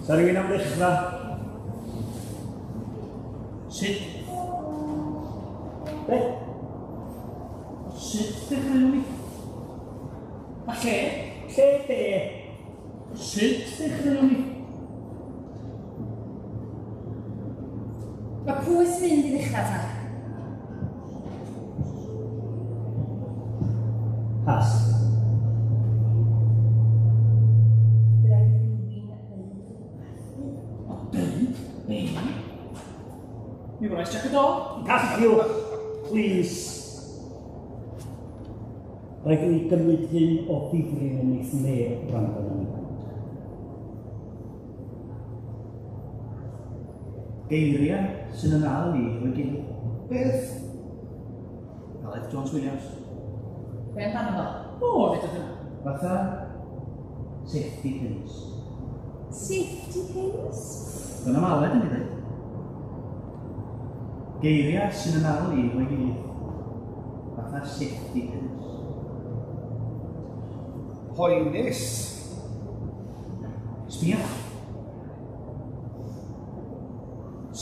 Sa rhywun am ddechrau? Sut? Be? Sut ddechreuwn ni? A lle? Lle be? Sut ddechreuwn ni? Mae pwy sy'n mynd i ddechrau ta? Pas. Byddai rhywun yn dweud rhywbeth. O, dweud? Be? Mi wnaeth Jac y Do. Calliwch, please. Rhaid i ni gymryd hyn o ddifri neu wneith neb wrando arnon ni. Geiriau sy'n yn ddal i efo'i gilydd. Beth? Aled Jones Williams. Be amdano fo? O, ddeudwch hynna. Fatha safety pins. Safety pins? Dyna mae Aled yn ei ddeud. Geiriau sy'n yn ddal i efo'i gilydd. Fatha safety pins. Poenus. Sbia.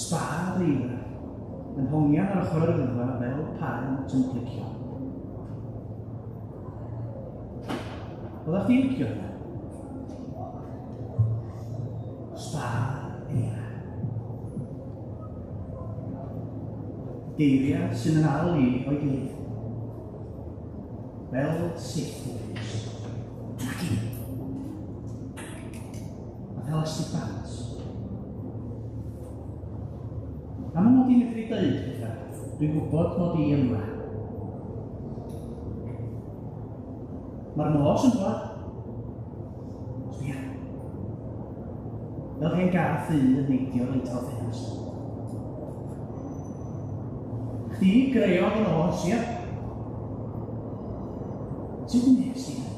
Sba eira yn hongian ar ochr yr yrfa fel paent yn clicio. Oeddech chdi'n licio hynna? Sba eira. Geiriau sy'n yn al i o'i gilydd. Fel safety pins. Naci. Fatha elastic bands. Am y mod i'n medru deud pethau, dwi'n gwybod mod i yma. Mae'r nos yn dod. Sbia. Fel hen gath ddu yn neidio reit o'r ffenast. Chdi greodd y nos, ia? Sut wnes di hynny?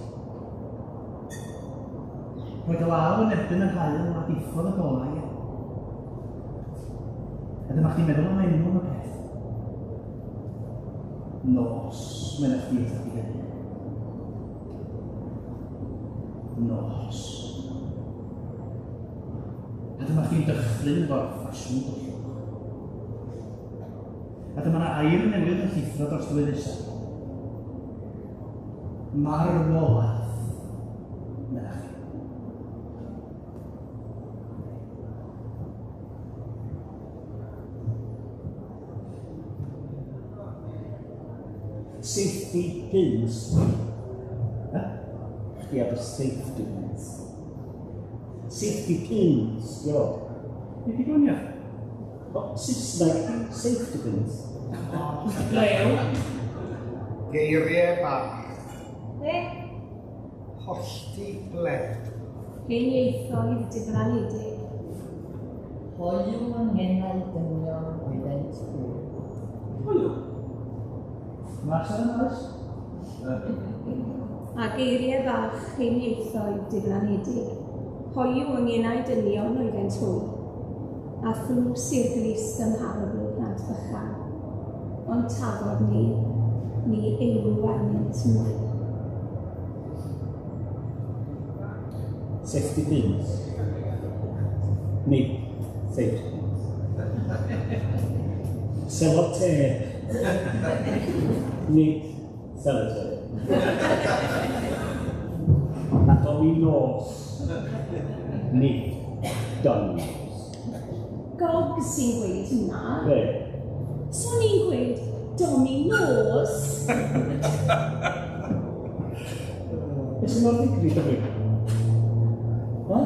Rhoi dy law yn erbyn yr haul a diffodd y golau, ia? A dyma chdi'n meddwl am enw am y peth. Nos, medda chdi wrtha chdi dy hun. Nos. A dyma chdi'n dychryn efo'r ffasiwn dyllwch. A dyma 'na air newydd yn llithro dros dy wefusau. Marwolaeth, medda chdi. Safety pins. Ha? Chdi ar y safety pins. Safety pins, dio. Be di gwaniaeth? O, Saesneg di safety pins. Blew. Geiriau bach. Be? Hollti bled. Hen ieithoedd diflanedig. Hoyw yng ngenau dynion oeddent hwy. Hoyw? Mae'r seren oes? A geiriau bach hen ieithoedd diflanedig. Hoyw yng ngenau dynion oeddent hwy. A thlws i'r glust ym mharogl plant bychan. Ond tafod ni, ni eilw arnynt mwy. Safety pins. Nid safety pins. Selotêp. Nid selotêp. A dominos. Nid dominos. Gog sy'n gweud hynna. Be? Swn i'n gweud dominos. Be sy'n mor ddigri, Dyfrig? Ha?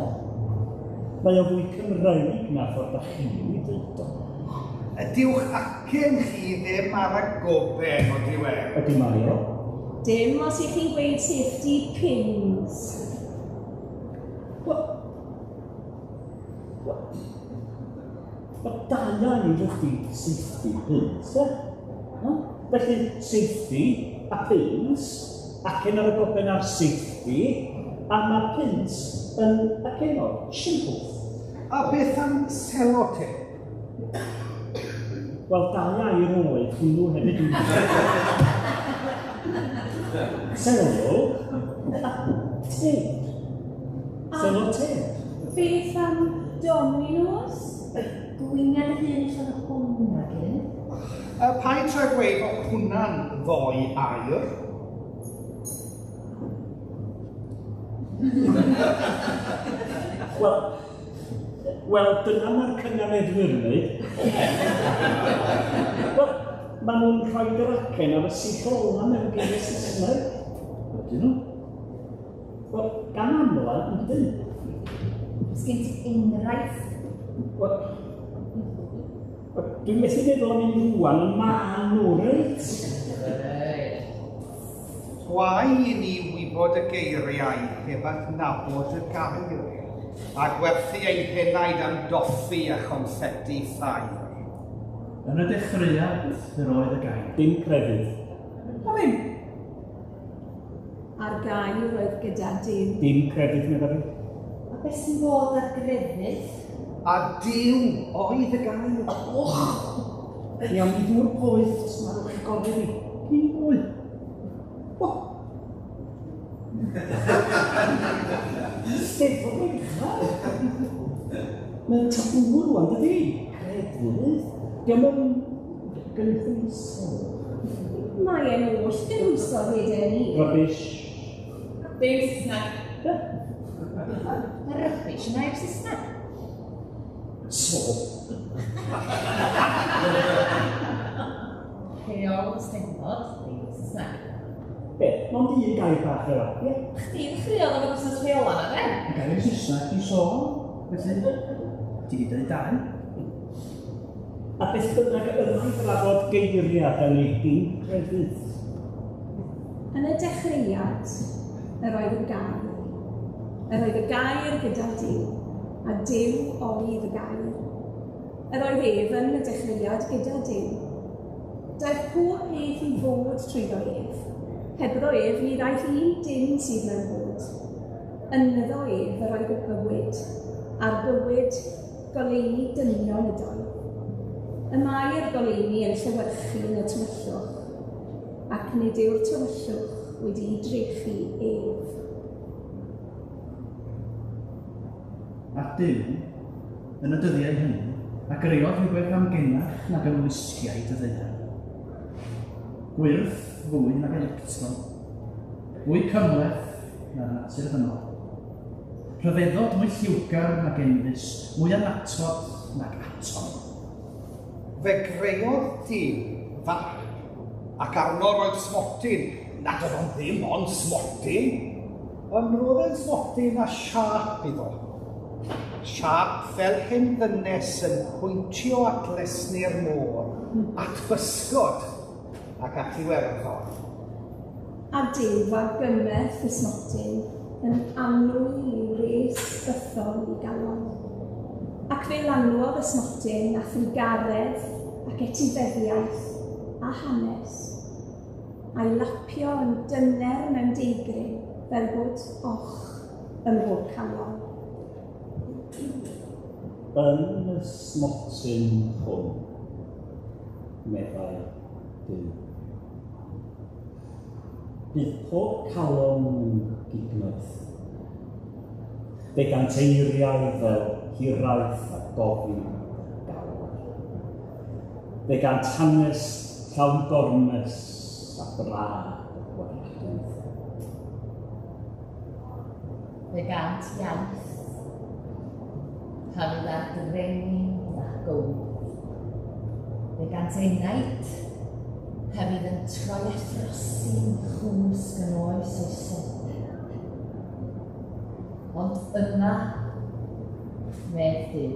Mae o fwy Cymraeg na ffordd da chi'n ei ddeud o. Ydyw'ch acen chi ddim ar y goben o diwedd? Ydy mae o. Dim os y'ch chi'n gweud safety pins. Wel, wel, wel, dau air ydy safety pins, e? Ha? Felly, safety a pins, acen ar y goben ar safety, a mae pins yn acennog, simple. A beth am selotêp? Wel, dau air oedd hwnnw hefyd. Selo a tape. Selotêp. Beth am Dominos? Gwyneb y hun allan o hwnna, Glyn. Paid trio gweud bod hwnna'n ddoi air. Wel, wel, dyna mae'r cynganeddwyr yn wneud. Wel, maen nhw'n rhoi yr acen ar y sill ola mewn geiriau Saesneg. Ydyn nhw? Wel, gan amla, ydyn. Sgyn ti enghraifft? Wel, dwi'n methu meddwl am un rŵan, ond maen nhw, reit? Gwae i ni wybod y geiriau heb adnabod y gair, a gwerthu ein henaid am doffi a chonffeti ffair. Yn y dechreuad, yr oedd y gair. Dim crefydd. O ddim. A'r gair oedd gyda Duw. Dim crefydd, meddai fi. A beth sy'n bod ar grefydd? A Duw oedd y gair. Och! Mi awn i ddŵr poeth, os na rwch chi gofyn i. Dim mwy. O! Steddfod uchel. Mae'n tabŵ rŵan, dydi? Crefydd. Dio'm yn gynhwysol. Mae e'n oll gynhwysol weden i. Rubbish. Dim Saesneg. Rubbish yna i'r Saesneg. So. Rheol y Steddfod, dim Saesneg. Be, mond un gair bach fel 'a, ie? Chdi ddechreuodd efo busnes rheola 'na, de? Y gair Saesneg i sôn, felly, ti 'di dweud dau. A beth bynnag yma i drafod geiriau, da ni dim crefydd. Yn y dechreuad, yr oedd y gair. Yr oedd y gair gyda Duw, a Duw oedd y gair. Yr oedd ef yn y dechreuad gyda Duw. Daeth pob peth i fod trwyddo ef. Hebddo ef, ni ddaeth un dim sydd mewn bod. Ynddo ef yr oedd y bywyd, a'r bywyd goleuni dynion ydoedd. Y mae'r goleuni yn llewyrchu yn y tywyllwch, ac nid yw'r tywyllwch wedi'i drechu ef. A Duw, yn y dyddiau hynny, a greodd rhywbeth amgenach nag ymlusgiaid y ddaear. Gwyrdd fwy nag electron, fwy cymhleth na'r natur ddynol. Rhyfeddod mwy lliwgar nag enfys, mwy annatod nag atom. Fe greodd Duw fap, ac arno roedd smotyn, nad oedd o'n ddim ond smotyn, ond roedd e'n smotyn a siâp iddo. Siâp fel hen ddynes yn pwyntio at lesni'r môr, at bysgod ac at Iwerddon. A Duw a gymell y smotyn yn annwyl i'w res bythol i galon. Ac fe lanwodd y smotyn a thrugaredd ac etifeddiaeth a hanes, a'i lapio yn dyner mewn deigryn fel bod och ym mhob calon. Yn y smotyn hwn, meddai Duw, bydd pob calon yn gignoeth. Fe gant eiriau fel hiraeth a gofid a gawr. Fe gant hanes llawn gormes a brad a gwaradwydd. Fe gant iaith, pan fydd ar dreni a gywir. Fe gant enaid, pan fydd yn troi a throsi'n chwsg yn oes oesol. Ond yma, medd Duw,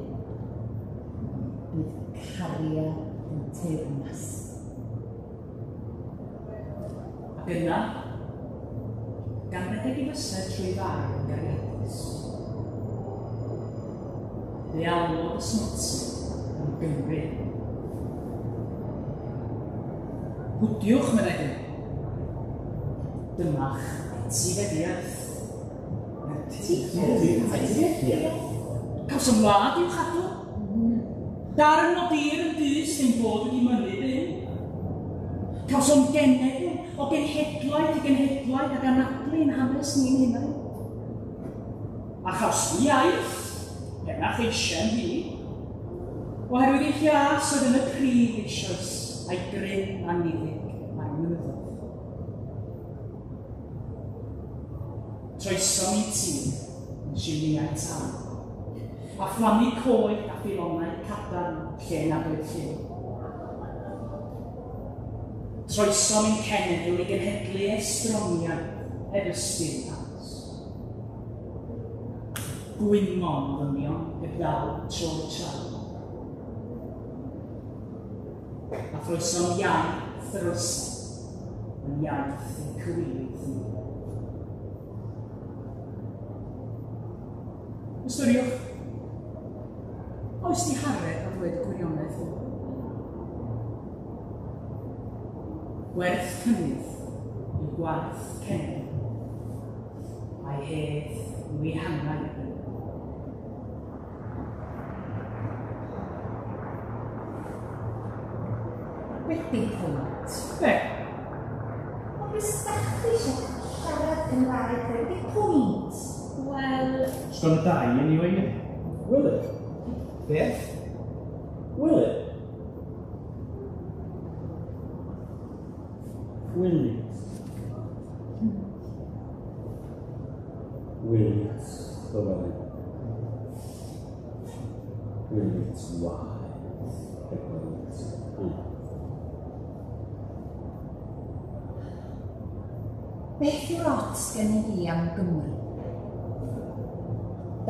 bydd cariad yn teyrnas. Ac yna, gan redeg ei fysedd trwy far yn gariadus, fe alwodd y smotyn am Gymru. Hwdiwch, meddai Duw. Dyma'ch etifeddiaeth. Etifeddiaeth? Cawsom wlad i'w chadw. Darn o dir yn dyst ein bod wedi mynnu byw. Cawsom genedl o genhedlaeth i genhedlaeth ac anadlu ein hanes ni'n hunain. A chawsom iaith. Er na cheisiem hi, oherwydd ei hias oedd yn y pryd eisoes a'i gryn anniddig a'i mynyddoedd. Troesom i tir yn siwrneiau tân, a phlannu coed a ffilonau cadarn lle nad oedd lle. Troesom i'n cenedl i genhedlu estroniaid heb ystyr plant. Gwymon ddynion heb ddal tro traed. A throesom iaith yr oesau yn iaith ein cywilydd ni. Ystyriwch, oes dihareb a dweud y gwirionedd hwn? Gwerth cynnydd yw gwarth cenedl, a'i hedd yw ei hangau hyn. Be di pwynt? Be? Ond be sdach chi eisiau siarad Cymraeg, be di pwynt? Wel, It's gonna die anyway. Will it? Beth? Will it? Will it? Will it, Llywelyn? Will it waedd, heb weld hyn? Beth yw'r ots gen i am Gymru?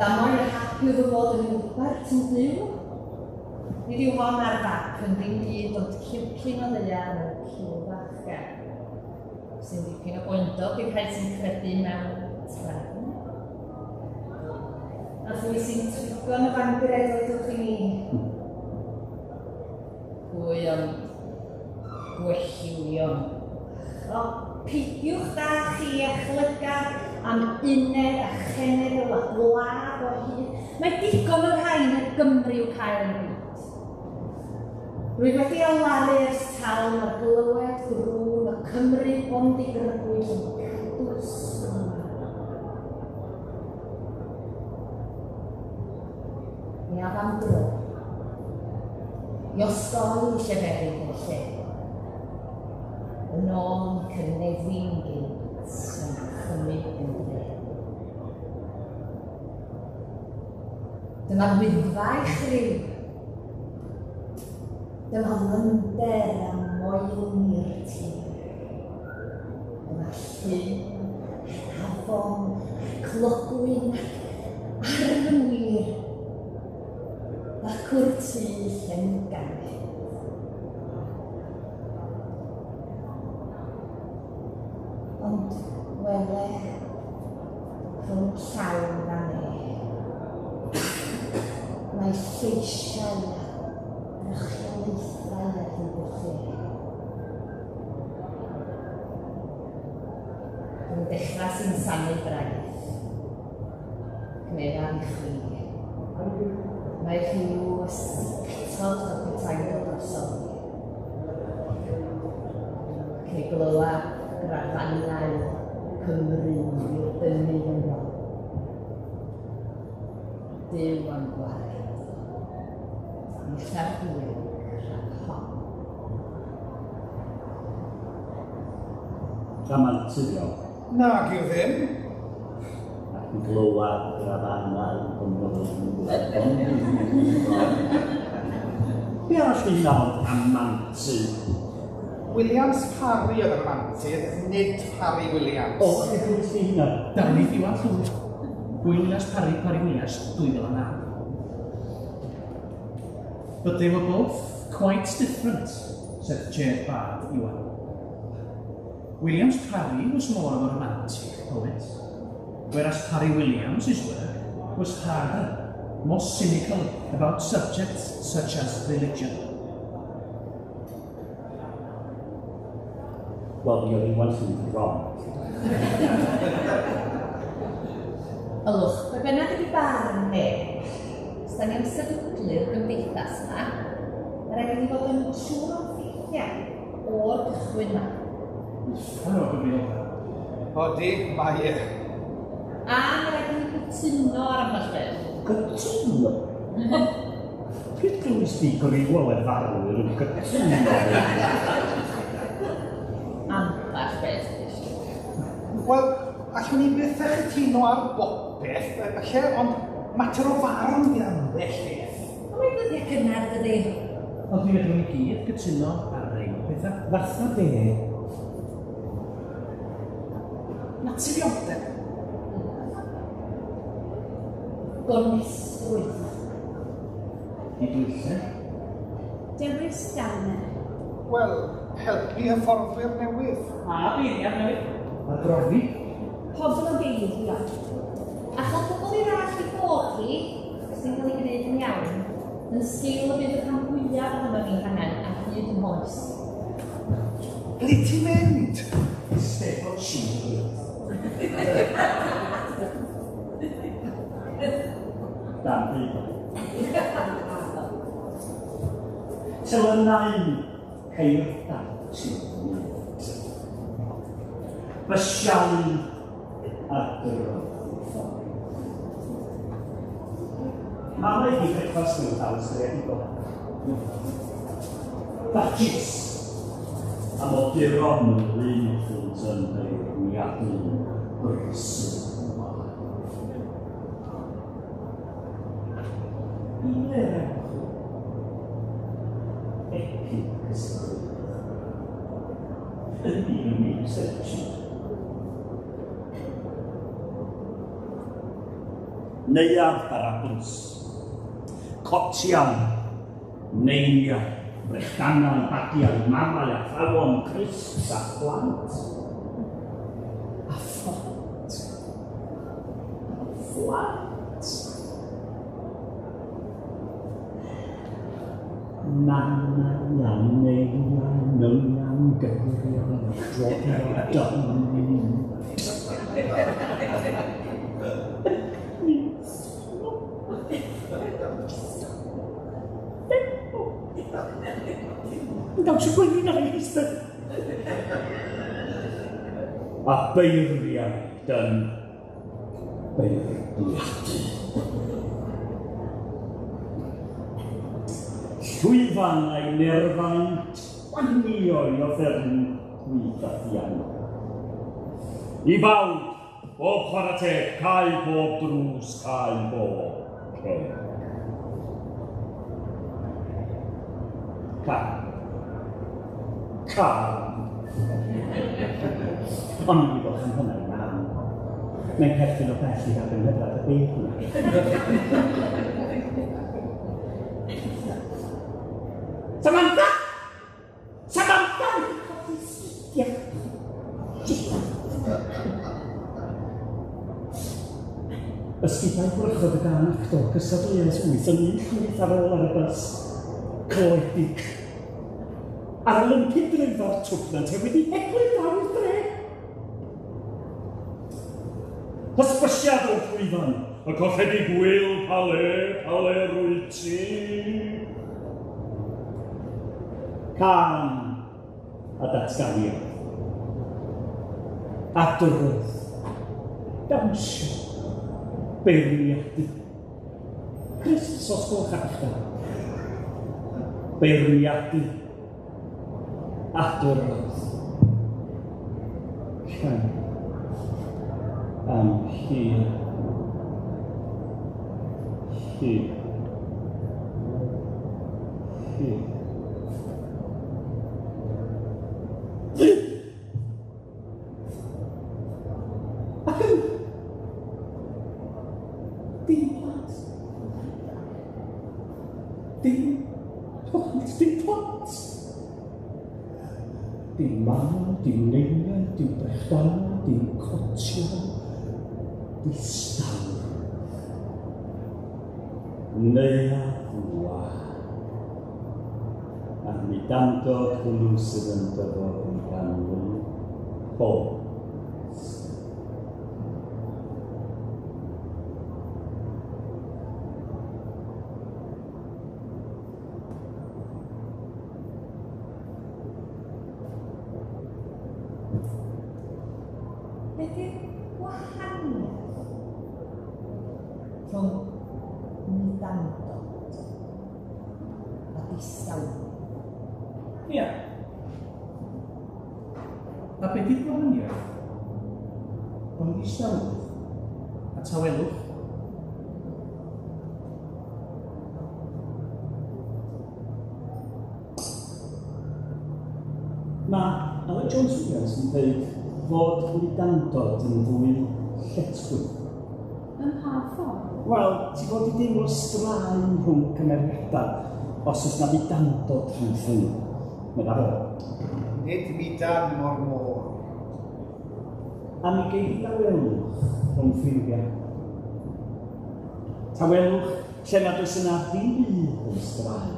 Damwain yr hapu fy mod yn Rupert yn byw. Nid yw hon ar fap yn ddim byd ond ciwclyn o ddaear mewn ciw fachgen. Sy'n dipyn o boendod i'r rhai sy'n credu mewn trefn. A phwy sy'n trigo yn y fangre dwedwch i mi? Pwy ond gwelliwion. O, peidiwch da chi a chlygar am uned a chenedl a gwlad o hyd. Mae digon o'r rhain yn Gymru i'w cael yn y byd. Rwy wedi alaru ers talwm ar glywed grŵn y Cymru bondigrybwyll yn cadw'r sŵn. Mi af am dro. I osgoi lleferydd yn lle. Yn ôl i cynefin gynt yn chymryd yn dre. Dyma'r Wyddfa i chryw. Dyma lymder a moelni'r tir. Dyma llyn, afon, clogwyn ac arf yn wir. Dacw'r tŷ lle'n ganed. Ond wele, rhwng llawr a ne, mae lleisiau a rychiolaethau ar hyd y lle. Dwi'n dechrau sy'n sanu braidd. Cymera i chwi. Mae rhyw ysgictod fel petai'n dod drosodd. Ac mi glywa grafanau Cymru i'w dynnu yn ôl. Duw am gwared. Mi alla'r dianc rhag hon. Rhamanturiol. Nag yw ddim. Ac yn glywed grafanau Cymru. Be arall di hynna ond amantu? Williams Parry oedd y rhamantydd, nid Parry Williams. O, lle glywys di hynna? Darlith Iwan Llwyd. Williams Parry, Parry Williams, 2009. But they were both quite different, said the chair bard Iwan. Williams Parry was more of a romantic poet, whereas Parry Williams' work was harder, more cynical about subjects such as religion. Wel, mi oedd Iwan Llwyd wrong. Ylwch, be bynnag ydi barn neb, os da ni am sefydlu'r gymdeithas yma, mae rhaid i ni fod yn siŵr o'n ffeithiau o'r cychwyn yma. Uffern o gyfrifoldeb. Odi, mae e. A mae rhaid i ni gytuno ar ambell beth. gytuno. Pryd glywys di griw o lefarwyr yn gytuno? Ambell beth, dwi'n. Wel, allwn ni byth a chytuno ar bopeth, falle, ond mater o farn fydd ambell beth. Ond mae'n ddyddiau cynnar, dydy. Ond mi fedrwn ni gyd gytuno ar rei o'r pethau. Fatha be? Naturioldeb. Gonestrwydd. Didwylledd. Dewis darnau. Wel, helpu hyfforddwyr newydd. A beirniad newydd. Arbrofi. Poblogeiddio. A chael pobl i ddallt ei bod hi, sy'n cael ei gwneud yn iawn, yn sgil y bydd y rhan fwyaf ohonon ni'n hangen ar hyd yn hoes. Ble ti'n mynd? Steddfod Sir. Dan byd. Telynau ceir dant i'r byd. Bysiau ar drodd ffordd. Mamau di brecwast mewn llaws greadigol. Batchis a moduron yn wrthynt yn beirniadu brysur. I ble ewch? Epig cystadleuaeth. Yn un un section. Neuadd Barabws, cotiau, neiniau, brechdanau, bagiau, mamau, athrawon, crisps a phlant. A phlant. Phlant. Mamau a neiniau, nyniau, geiriau, adroddiadau. Dawnsio gwerin ar ei eistedd. A beirniaid yn beirniadu. Llwyfan a'i nerfau'n twanio i offeryn chwith a phiano. I bawb, bob chwarae teg, cau bob drws, cau bob ceg. Ca. Ca. Ond mi wybod am hwnna i mam. Mae'n perthyn o bell i ddad yng nghyfraith y beirniad. Samantha! Samantha! Codi sgidiau. Ysgubau gwrychodd y gân actor cystadleuaeth wyth yn un llwyth ar ôl ar y bws. Cloedig. Ar ôl yn cydrwydd twpnant he wedi heglu draw i'r dre. Hysbysiad o'r llwyfan, y colledig Wil, pa le, pa le rwyt ti? Cân a datganiad. Adrodd, dawnsio, beirniadu. Crisps os gwelwch ar ddechrau. Beirniadu. Adrodd. Llan. Am hir. Hir. Hir. Ac yn dim plant. Dim plant, dim plant. Dim mam, dim neiniau, dim brechdanau, dim cotiau, distaw. Neuadd wag. A'r mudandod hwnnw sydd yn dyfod yn ganlyn bob. Beth yw'r gwahaniaeth rhwng ddistaw. Ia. A be di'r gwahaniaeth? Rhwng distawrwydd a tawelwch? Mae Aled Jones Williams yn dweud fod mwydandod yn fwy lletchwith. Ym mha ffordd? Wel, ti fod i deimlo straen rhwng cymeriadau os oes na fudandod rhwngthyn nhw. Medda fo. Nid mudan mo'r môr. A mi gei di dawelwch rhwng ffrindiau. Tawelwch lle nad oes yna ddim byd yn straen.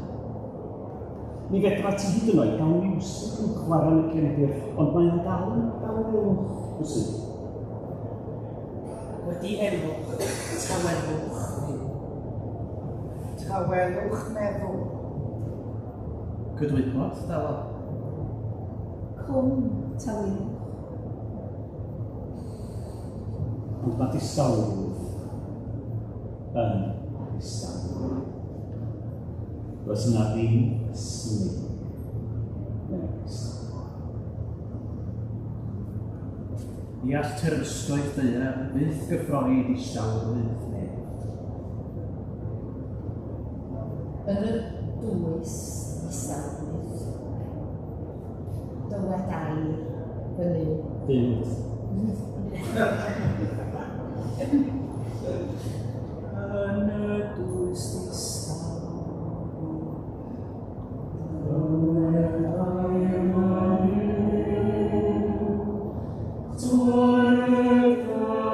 Mi fedra ti hyd yn oed gael miwsig yn chwarae yn y cefndir, ond mae o'n dal yn dawelwch, rywsut. Wedi elwch, tawelwch fyw. Tawelwch meddwl. Cydwybod, dawel. Cwm tawelwch. Ond mae distawrwydd yn distawrwydd. Does yna ddim ysmyg mewn distawrwydd. Ni all terfysgoedd daear fyth gyffroi distawrwydd neb. Yn y dwys distawrwydd, dywed air fy Nuw. Fynd. Yn y dwys distawrwydd, dywed air fy Nuw. Dywed air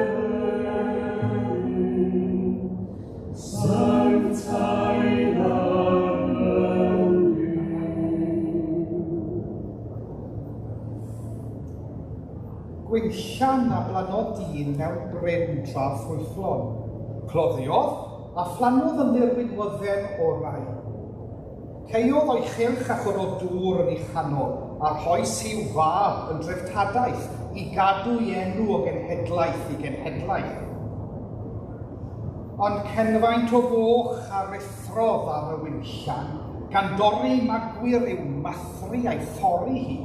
fy Nuw, sanctaidd ar fy Nuw. Gwinllan a blannodd dyn mewn bryn tra ffrwythlon. Cloddiodd a phlannodd ynddi'r winwydden orau. Caeodd o'i chylch a chododd dŵr yn ei chanol, a rhoes i'w fab yn dreftadaeth i gadw ei enw o genhedlaeth i genhedlaeth. Ond cenfaint o foch a ruthrodd ar y winllan, gan dorri magwyr i'w mathru a'i thorri hi.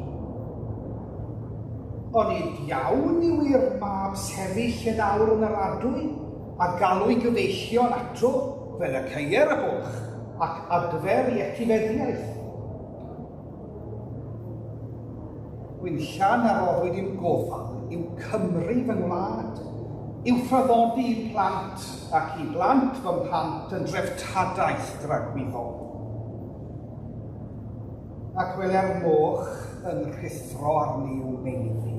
Onid iawn yw i'r mab sefyll yn awr yn yr adwy, a galw'i gyfeillion ato fel y caeir y bwlch, ac adfer i etifeddiaeth. Gwinllan a roddwyd i'w gofal yw Cymru fy ngwlad, i'w thraddodi i'm plant ac i blant fy mhlant yn dreftadaeth dragwyddol. Ac wele'r moch yn rhuthro arni i'w meiddi.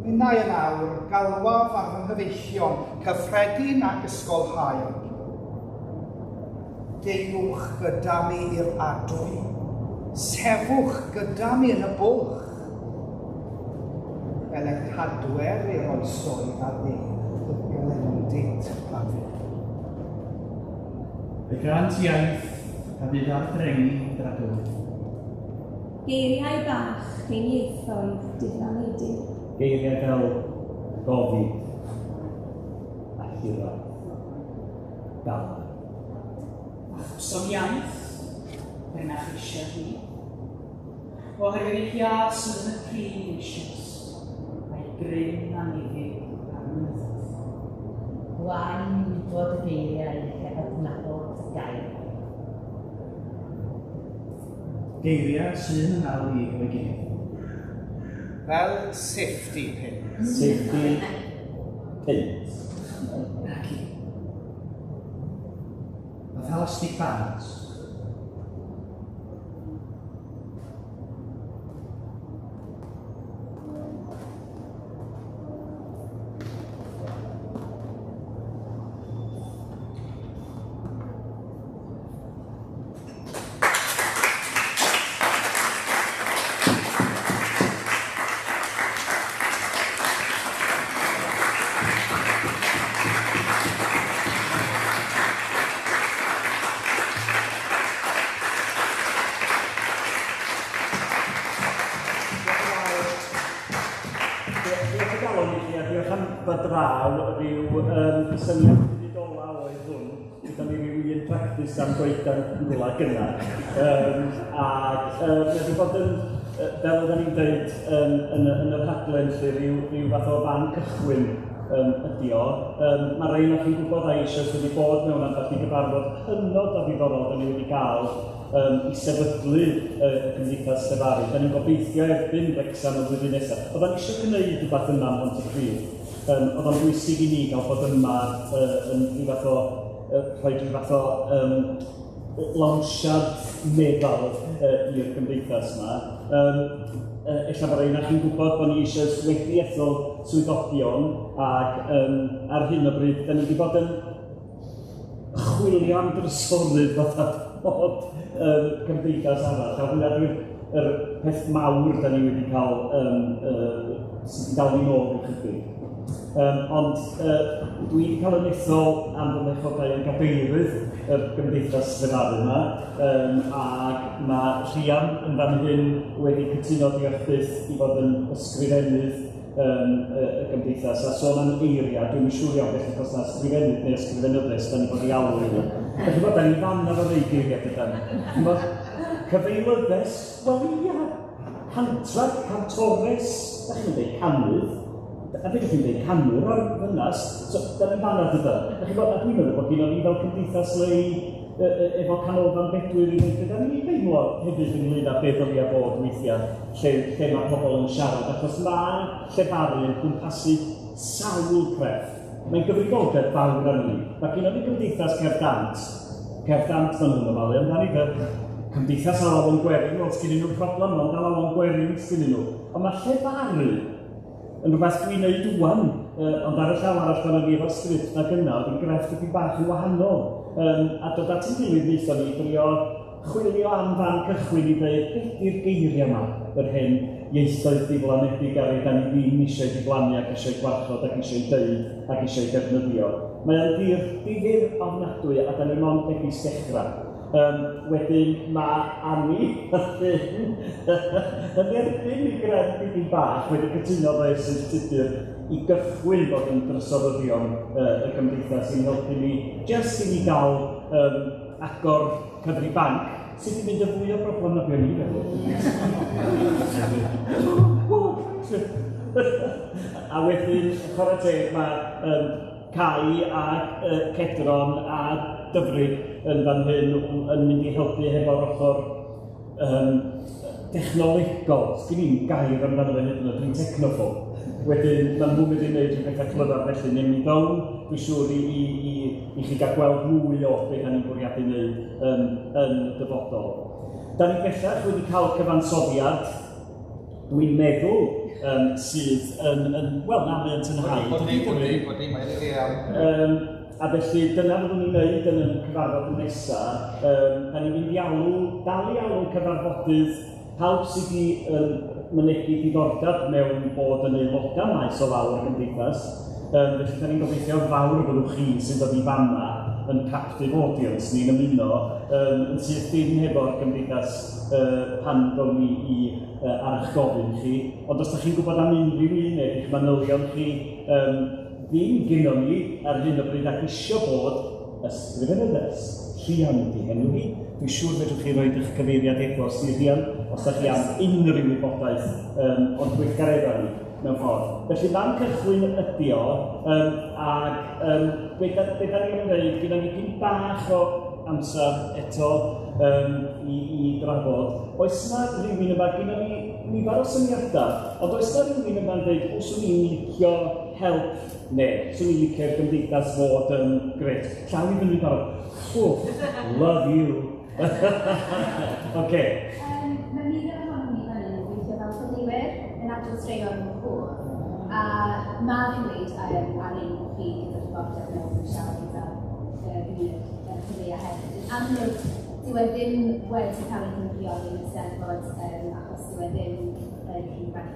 Minnau yn awr galwaf ar fy nghyfeillion, cyffredin ac ysgolhaig. Deuwch gyda mi i'r adwy, sefwch gyda mi yn y bwlch, fel y cadwer i'r oesoedd a ddeg, y glendid a fydd. Y grant iaith a fydd ar drengi dragywydd. Geiriau bach ein ieithoedd diflanedig. Geiriau fel gofid a hiraeth, galar. Achos iaith, er na cheisiau hi. Oherwydd ei hias yn y prif eisoes, mae grym annifyr ar mynyddoedd. Gwaen wybod y geiriau heb adnabod y gair. Geiriau sy'n yn awr i efo'i gilydd. Fel safety pin. Safety pins. Naci. Fatha elastic bands. Diolch o galon i chi a diolch am ddod draw. Rhyw syniad munud ola oedd hwn. Gyda ni ryw practis am goedan rhywle gynnar. Ac mae wedi bod yn, fel oedden ni'n dweud yn y rhaglen, lle rhyw fath o fan cychwyn ydi o. Mae rhai o'ch chi'n gwybod a eisoes wedi bod mewn ambell i gyfarfod hynod o ddiddorol da ni wedi gael i sefydlu y Gymdeithas Llefaru. Da ni'n gobeithio erbyn Wrecsam y flwyddyn nesaf. Oedden ni eisiau gwneud rhywbeth yma ym Mhontypridd. Oedd o'n bwysig i ni gael bod yma yn rhyw fath o, rhoi rhyw fath o lawnsiad meddal i'r gymdeithas yma. Ella bod rhai ohonoch chi'n gwybod bod ni eisoes wedi ethol swyddogion ac ar hyn o bryd, da ni wedi bod yn chwilio am drysorydd fatha bod cymdeithas arall. A hwnna di'r yr peth mawr da ni wedi cael sydd wedi dal ni nôl i chydig. Ond dwi wedi cael yn ethol am fy mechodau yn gadeirydd yr Gymdeithas Lefaru yma, ac mae Rhian yn fan hyn wedi cytuno diolch byth i fod yn ysgrifennydd y gymdeithas. A sôn am eiriau, dwi'n siŵr iawn beth os na ysgrifennydd neu ysgrifenyddes da ni bod i alw iddo. Felly bod, da ni fan efo rei geiriau gyda ni. Cyfeilyddes, wel ia, cantrad, cantores, da chi'n dweud canydd, a beth chi'n dweud canwr ar ddynas, so da ni'n fanna dydan. Da chi'n bod, a dwi'n meddwl bod gynnon ni fel cymdeithas le efo canolfan Bedwyr i ddweud, da ni'n deimlo hefyd ynglyn â be ddylia bod weithiau lle mae pobl yn siarad, achos mae llefaru yn cwmpasu sawl crefft. Mae'n gyfrifoldeb fawr arno ni. Mae gynnon ni gymdeithas Cerdd Dant maen nhw'n ofalu amdani fel cymdeithas alawon gwerin, wel, sgynnon nhw'n problem, ond alawon gwerin sgynnon nhw. Ond mae llefaru yn rhywbeth dwi'n neud ŵan, ond ar y llaw arall pan o'n i efo'r sgript na gynna, oedd yn grefft dipyn bach yn wahanol. A dod at ein gilydd wnaethon ni drio chwilio am fan cychwyn i ddeud beth yw'r geiriau yma, yr hen ieithoedd diflanedig ar ei da ni ddim eisiau diflannu ac eisiau gwarchod ac eisiau deud ac eisiau defnyddio. Mae o'n dir difyr ofnadwy a da ni mond megis dechrau. Wedyn mae Annie yn erbyn i grefft dipyn bach wedi cytuno efo Esyllt Tudur i gychwyn bod yn drysoryddion y gymdeithas i'n helpu ni jyst i ni gael agor cyfri banc sydd wedi mynd yn fwy o broblem na be o'n i'n feddwl. A wedyn, chwarae teg, mae Cai a Cedron a Dyfrig yn fan hyn yn mynd i helpu hefo'r ochr technolegol. Sgyn i'n gair amdano fe hyd yn oed, dwi'n technophobe. Wedyn, maen nhw'n mynd i wneud rhyw bethau clyfar felly. Newn ni ddown, dwi'n siŵr, i chi gael gweld mwy o beth da ni'n bwriadu wneud yn y dyfodol. Da ni bellach wedi cael cyfansoddiad, dwi'n meddwl, sydd yn wel, na, mae'n tynhau. Odi, mae'n rili iawn. A felly, dyna fyddwn ni'n wneud yn y cyfarfod nesaf. Da ni'n mynd i alw, dal i alw cyfarfodydd pawb sydd wedi mynegi diddordeb mewn bod yn aelodau maes o law o'r gymdeithas. Felly, da ni'n gobeithio fawr y byddwch chi sy'n dod i fanna yn captive audience ni'n ymuno yn syth dim hefo'r gymdeithas pan ddown ni i ar eich gofyn chi. Ond os da chi'n gwybod am unrhyw un neu eich manylion chi ddim gynnon ni ar hyn o bryd ac isio bod ysgrifenyddes. Rhian ydi henw hi. Dwi'n siŵr fedrwch chi roid eich cyfeiriad e-bost i Rhian os da chi am unrhyw wybodaeth o'n gweithgareddau ni mewn ffordd. Felly fan cychwyn ydi o, ac be da ni am ddeud, gyda ni dipyn bach o amser eto i drafod. Oes na rhywun yma, gyda ni nifer o syniadau, ond oes na rhywun yma'n dweud, o, swn i'n licio help, neu swn i'n licio'r gymdeithas fod yn grêt. Llaw i fyny barod. Oh, love you. Oce. Mae nifer ohonom ni fan hyn yn gweithio fel cyflwywyr yn adrodd straeon mewn côr. A mae fi'n dweud ar ein chi gyda diddordeb mewn siarad gyda gymuned cyfleia hefyd. Yn amlwg, dyw e ddim wedi cael ei cynrychioli yn y Steddfod, achos dyw e ddim yn rhywbeth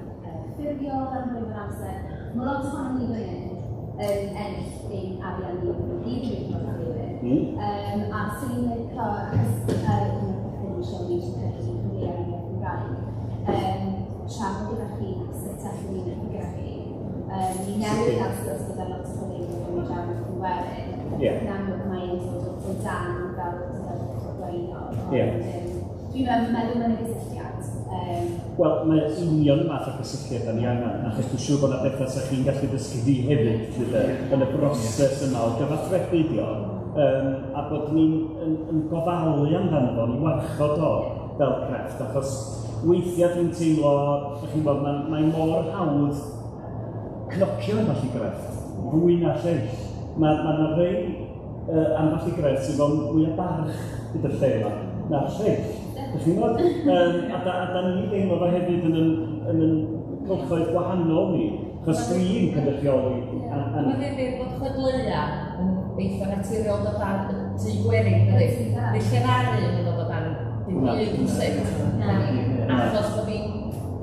ffurfiol ar hyn o'r amser. Mae lot ohonom ni fan hyn yn ennill ein arian ni yn y gyd yn ein cyflwywyr. A swn i'n licio, achos un o'r pethau ni eisiau wneud yw hybu cyfleoedd yn y Gymraeg, trafod gyda chi sut allwn ni hybu. Ni newydd gael sgwrs gyda lot o chwaraewyr yn draw yn Cymwerin. Yn amlwg mae'n dod o dan fel blaenol. Dwi'n meddwl mae'n gysylltiad. Wel, mae union y math o gysylltiad da ni angen, achos dwi'n siŵr bod yna bethau sy'ch chi'n gallu dysgu fi hefyd, yn y broses yma o gyfathrebu dio, a bod ni'n yn gofalu amdano fo, ni'n warchod o fel crefft, achos weithiau dwi'n teimlo, ydych chi'n gwybod, mae mor hawdd cnocio ambell i grefft, fwy na lleill. Mae yna rei ambell i grefft sydd efo mwy o barch gyda'r lle yma na'r lleill. Ydych chi'n gwybod? A da ni'n deimlo fo hefyd yn yn cylchoedd gwahanol ni, achos dwi'n cynrychioli. Mae'n debyg bod chwedleua yn eitha naturiol dod dan y tŷ gwerin, dydy? Neu llefaru yn dod o dan dim byd rhywsut. Achos bod ni'n...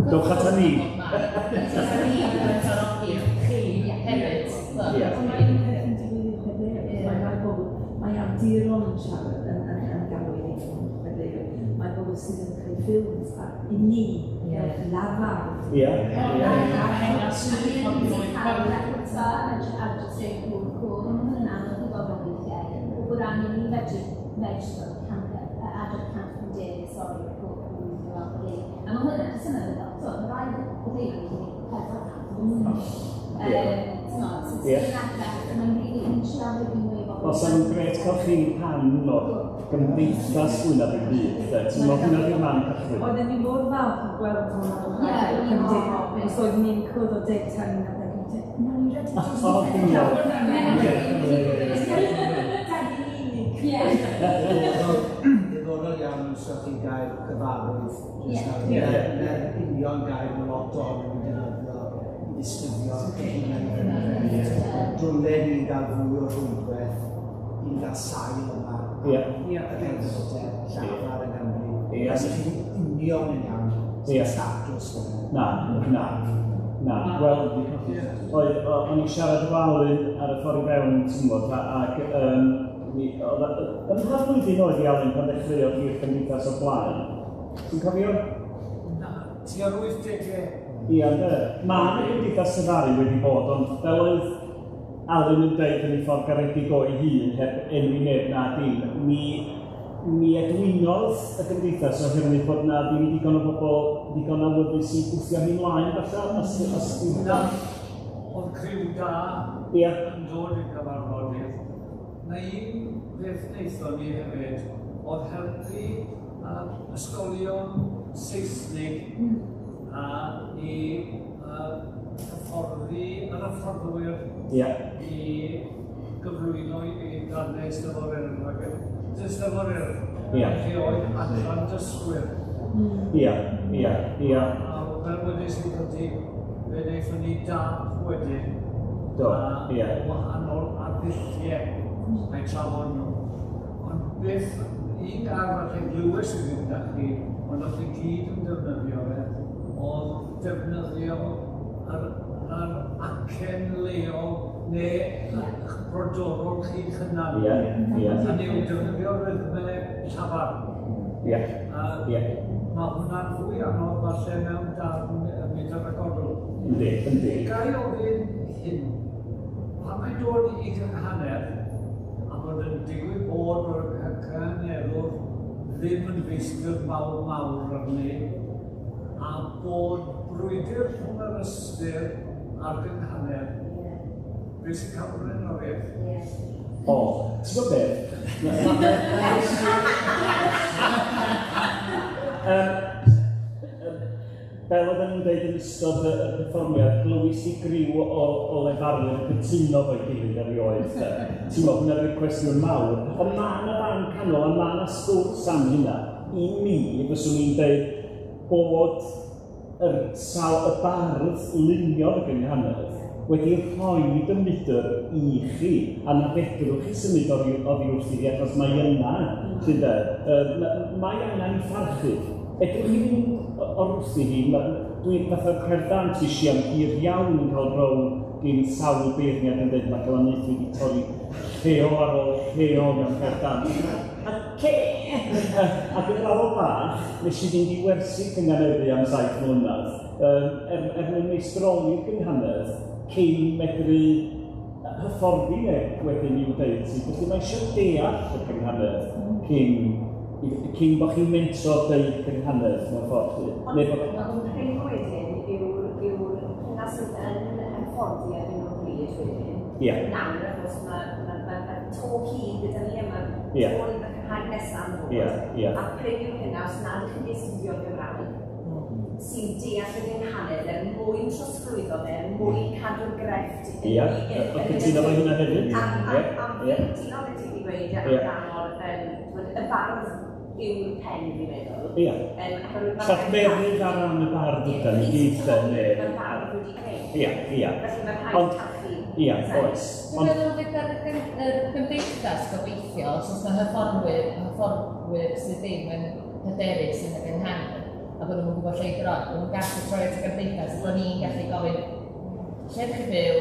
Dowch ata ni! Dowch ata ni yn gwerthfawrogi chi hefyd. Mae'n peth yn digwydd i chwedleuwyr. Mae awduron yn siarad yn galw i ni chwedleuwyr. Mae bobl sydd yn creu ffilms a i ni lafar. Ie. Bod angen ni fedru adrodd 150 stori pob blwyddyn. A mae hwnna jyst yn meddwl, so mae rhaid bod ei wedi 400 Mae'n rili yn siarad i mwy o bobl. Os o'n gret cael chi'n rhan o'r gymdeithas fwy na ddim byd, ti'n meddwl hwnna di'r man cychwyn? Oedden ni mor falch o gweld hwnna o'r cymdeithas. Os oedden ni'n cwrdd o 10 tan 11, no, ni ready to Diddorol iawn os o'ch chi'n gael cyfarwydd. Na'r union gair mae lot o'n yn defnyddio i ddisgrifio. Dwlen ni'n cael fwy o rhwydwaith, ni'n cael sail yma y celfyddydau llafar yng Nghymru. Os ydych chi'n union yn iawn, sy'n statws fel Na, na, na. Wel, o'n i'n siarad efo Alun ar y ffordd i fewn, ti'n gwybod, ac ym mha flwyddyn oedd i Alun pan ddechreuodd hi'r gymdeithas o'r blaen? Ti'n cofio? Na, tua'r 80au. Ia, ynde. Mae yna gymdeithas llefaru wedi bod, ond fel oedd Alun yn dweud yn ei ffordd garedig o'i hun, heb enwi neb na dim, mi edwinodd y gymdeithas oherwydd bod na ddim digon o bobl digon awyddus i gwthio hi mlaen, falle, os Na, oedd criw da yn dod i'r gyfarfodydd. Na un peth wnaethon ni hefyd oedd helpu ysgolion Saesnig a i hyfforddi yr hyfforddwyr i gyflwyno i darnau Eisteddfod Urdd. Eisteddfod Urdd, lle oedd adran dysgwyr. Ia. A fel wedes i brydu, fe wnaethon ni dap wedyn wahanol arddulliau a'i trafod nhw. Ond beth, un gair falle glywes i ddim da chi, ond o'ch chi gyd yn defnyddio fe, oedd defnyddio yr acen leol neu brodorol chi'ch hunan. Hynny yw defnyddio rhythmau llafar. Mae hwnna'n fwy anodd falle mewn darn metr a godl. Yndi. Ga i ofyn hyn, pan mae'n dod i gynghanedd, a bod yn digwydd bod o'r cynghaneddwr ddim yn feistr mawr mawr arni, a bod brwydr rhwng yr ystyr a'r gynghanedd, beth sy'n cael blaenoriaeth? O, ti'n gwybod beth? Fel oedden nhw'n dweud yn ystod y perfformiad, glywys i griw o lefarwyr yn cytuno fo'i gilydd erioed. Ti'n gwybod, hwnna di'r cwestiwn mawr. Ond mae yna fan canol a mae yna sgwrs am hynna. I mi, fyswn i'n dweud bod y bardd luniodd y gynghanedd wedi rhoi y mudr i chi, a na fedrwch chi symud oddi wrth iddi, achos mae yna, ti'n dweud, mae angen i pharchu. Edrych chi ddim o'r wrthi hi, dwi'n fatha'r cerdd dant i am hir iawn yn cael row gyn sawl beirniad yn dweud mae Glanaethwy wedi torri rheo ar ôl rheo mewn cerdd dant. A ce! Ac yn raddol bach, nes i fynd i wersi cynghaneddu am 7 mlynedd, er mwyn meistroli'r gynghanedd, cyn medru hyfforddi neb wedyn i'w deud ti. Felly mae eisiau deall y cynghanedd cyn bod chi'n mentro deud cynghanedd mewn ffordd chi. Ond prin wedyn yw'r hynna sydd yn hyfforddi ar hyn o bryd wedyn. Ie. Nawr, achos mae to hyd gyda ni a mae to i cynghanedd nesaf yn ddod. Ie. A prin yw hynna os nad ydych chi'n astudio'r Gymraeg sy'n deall y gynghanedd er mwyn trosglwyddo fe, er mwyn cadw'r grefft. Ie, a cytuno fo hynna hefyd. A fi'n cytuno beth ti wedi gweud amdano'r y bardd yw'r pen, fi'n meddwl. Ie. Lladmerydd ar ran y bardd ydan ni gyd de. Mae'r bardd wedi creu. Ie, ie. Felly mae'n rhaid parchu. Ie, oes. Dwi'n meddwl fydd yr gymdeithas gobeithio, os oes yna hyfforddwyr sydd ddim yn hyderus yn y gynghanedd, a bod nhw'n gwybod lle i droi, bod nhw'n gallu troi at y gymdeithas, bod ni'n gallu gofyn, lle ydych chi byw,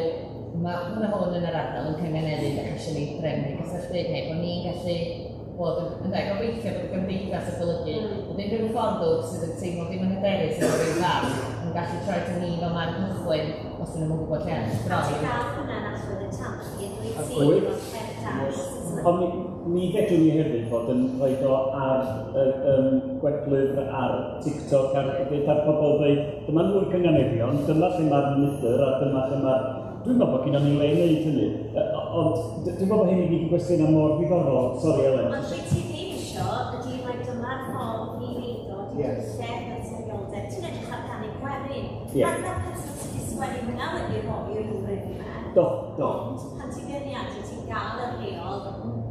mae hwn a hwn yn yr ardal yn cynganeddu, ydych chi eisiau ni drefnu gysylltu, neu bod ni'n gallu bod yn gobeithio bod y gymdeithas yn golygu, bod unrhyw hyfforddwr sydd yn teimlo ddim yn hyderus yn rhyw fath, yn gallu troi at ni fel man cychwyn, os dyn nhw'n gwybod lle arall droi. A ti'n gael hwnna'n allwedd y talu, dwi ti Ond mi fedrwn ni hefyd fod yn rhoi o ar gweplyfr, ar TikTok, ar beth ar pobl dweud, dyma nhw'r cynganeddion, dyma lle mae'r mydr a dyma lle mae'r... Dwi'n meddwl bod gennym ni le i wneud hynny, ond dwi'n meddwl bod hyn i gyd yn gwestiynau mor ddiddorol. Sori, Elen. Ond be ti ddim isio ydy mai dyma'r ffordd i wneud o, dwi'n lle naturioldeb. Ti'n edrych ar ganu gwerin. Mae'r person sydd wedi sgwennu hwnna wedi rhoi rhyw ryfedd. Do, do. Ond pan ti'n beirniadu, ti'n gael y rheol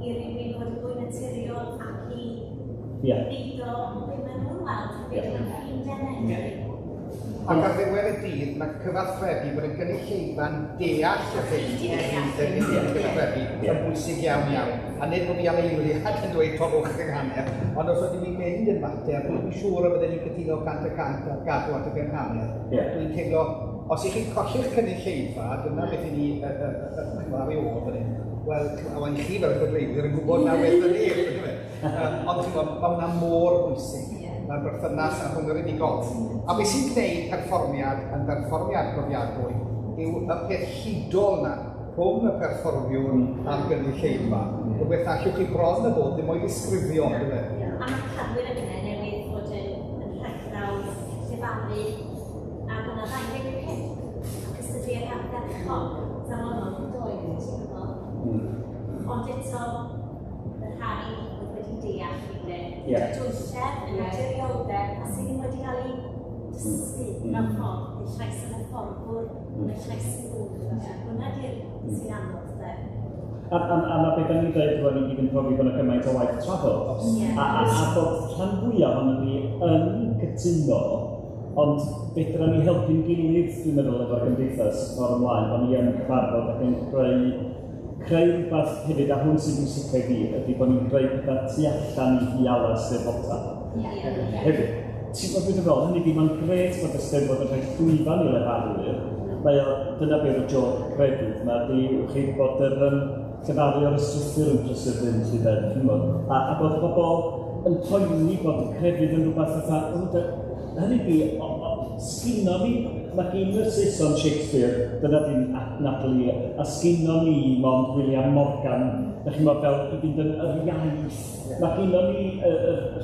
i rywun fod yn fwy naturiol ac i wneud o be maen nhw'n weld, be maen nhw'n ffeindio neu. Ac ar ddiwedd y dydd, mae cyfathrebu bod y gynulleidfa'n deall yr hyn yn cyfathrebu yn bwysig iawn iawn. A nid bod fi am eiliad yn dweud torrwch gynghanedd, ond os ydym ni'n mynd yn fater, dwi'n siŵr y bydden ni'n cytuno 100% ar gadw at y gynghanedd. Dwi'n teimlo, os ych chi'n colli'ch cynulleidfa, dyna beth i ni ar ei ôl fan hyn. Wel, a wan chi fel y chwedleuwyr yn gwybod na beth ni. Ond ti'n gwybod, mae hwnna mor bwysig. Mae'r berthynas a rhwng yr unigol. A beth sy'n gwneud perfformiad yn berfformiad profiadwy yw y peth hudol na rhwng y perfformiwr a'r gynulleidfa. Rhywbeth allwch chi bron y bod ddim o'i ddisgrifio, yndyfe? A mae Cadwyn yn yna newydd fod yn rhagrawf llefaru ac o'na 25 ac cystadleuaeth ardderchog safonol doedd, ti'n gwybod? Ond eto, y rhai oedd wedi deall i dwylledd, y naturioldeb, a sydd ddim wedi cael ei dysgu mewn ffordd, y llais yn y fforddwr, y llais yn gwrdd. Hwna di'r sy'n anodd, de. A mae beth ni'n dweud rwan i gyd yn profi bod yna gymaint o waith trafod. A bod rhan fwyaf ohonon ni yn cytuno, ond fedra ni helpu'n gilydd, dwi'n meddwl, efo'r gymdeithas ffordd ymlaen, bod ni yn cyfarfod ac yn creu rhywbeth hefyd, a hwn sy'n bwysicaf i fi, ydy bod ni'n creu pethau tu allan i hiala Steddfota. Hefyd, ti'n gwybod beth dwi'n feddwl, hynny ydi, mae'n grêt bod y Steddfod yn rhoi llwyfan i lefarwyr. Mae o, dyna beth oedd joc crefydd, mae di, chi, bod yr llefaru o'r ystrythur yn prysur fynd, lly de, chi'n gwybod. A bod pobl yn poeni bod y crefydd yn rhywbeth fatha, hynny ydi, sgynno ni, mae gen y Saeson Shakespeare, dyna di'n adnabod i, a sgynno ni mond William Morgan, da chi'n gwybod fel i fynd yn yr iaith. Mae gynno ni y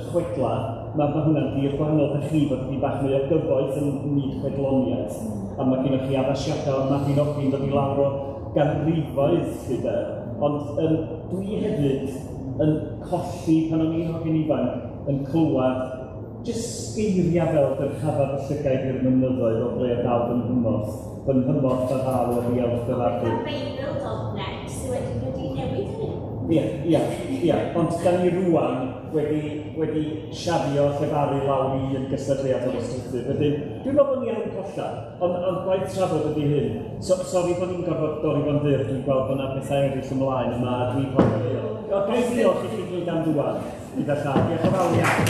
chwedla, mae hwnna'n dir gwahanol, da chi fod wedi bach mwy o gyfoeth yn myd chwedloniaeth, a mae gennych chi addasiadau o'r Mabinogi'n dod i lawr o ganrifoedd, lly de. Ond dwi hefyd yn colli pan o'n i'n hogyn ifanc yn clywed jyst geiriau fel dyrchafad y llygaid i'r mynyddoedd o ble daw fy nghymorth a ddaw o ddiawch dy ddarfu. Mae'r Beibl.net sydd wedi newid hynny. Ie, ond da ni rŵan wedi siafio llefaru lawr i yn gystadleuaeth o'r ystrythur. Wedyn, dwi'n meddwl bod ni yn colla, ond gwaith trafod ydy hyn. Sori bod ni'n gorfod dorri fo'n fyr, dwi'n gweld bod yna pethau eraill ymlaen yma, a dwi'n hoffi. Ga i ddiolch i chi gyd am ddŵad gyda llaw. Diolch yn fawr iawn.